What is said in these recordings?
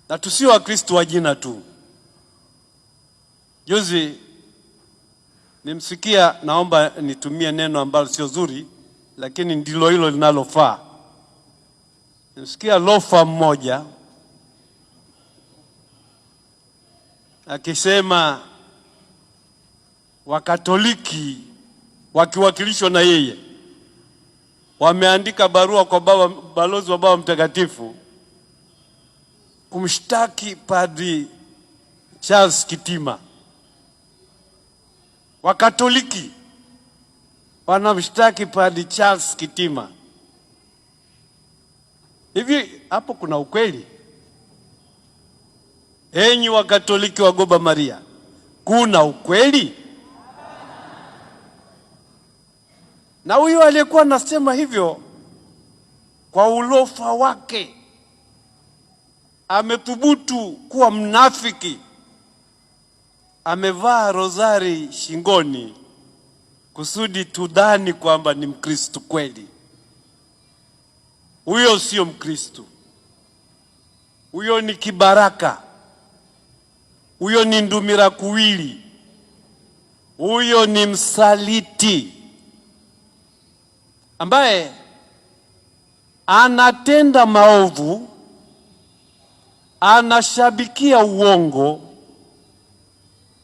Na tusio Wakristo wa jina tu. Juzi nimsikia, naomba nitumie neno ambalo sio zuri, lakini ndilo hilo linalofaa. Nimsikia lofa mmoja akisema Wakatoliki wakiwakilishwa na yeye wameandika barua kwa baba, balozi wa Baba Mtakatifu kumshtaki Padri Charles Kitima. Wakatoliki wanamshtaki Padri Charles Kitima. Hivi hapo kuna ukweli? Enyi Wakatoliki wa Goba Maria, kuna ukweli? Na huyo aliyekuwa anasema hivyo kwa ulofa wake amethubutu kuwa mnafiki, amevaa rozari shingoni kusudi tudhani kwamba ni Mkristo kweli. Huyo sio Mkristo, huyo ni kibaraka, huyo ni ndumira kuwili, huyo ni msaliti ambaye anatenda maovu, anashabikia uongo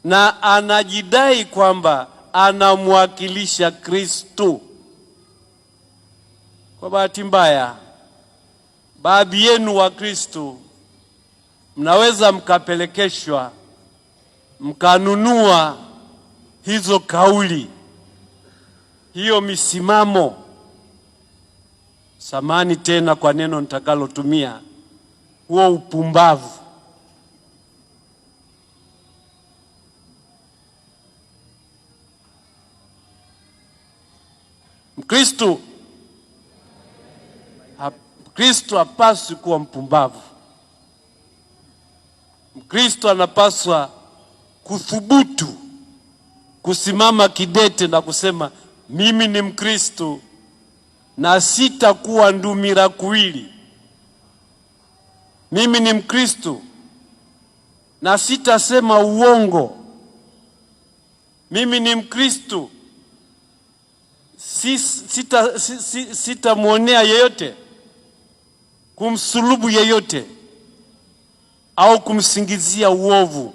na anajidai kwamba anamwakilisha Kristo. Kwa bahati mbaya, baadhi yenu wa Kristo mnaweza mkapelekeshwa mkanunua hizo kauli, hiyo misimamo. Samani tena kwa neno nitakalotumia, huo upumbavu. Mkristo Mkristo hapaswi kuwa mpumbavu. Mkristo anapaswa kuthubutu kusimama kidete na kusema mimi ni Mkristo na sitakuwa ndumira kuwili. Mimi ni Mkristo na sitasema uongo. Mimi ni Mkristo, sitamwonea yeyote, kumsulubu yeyote au kumsingizia uovu.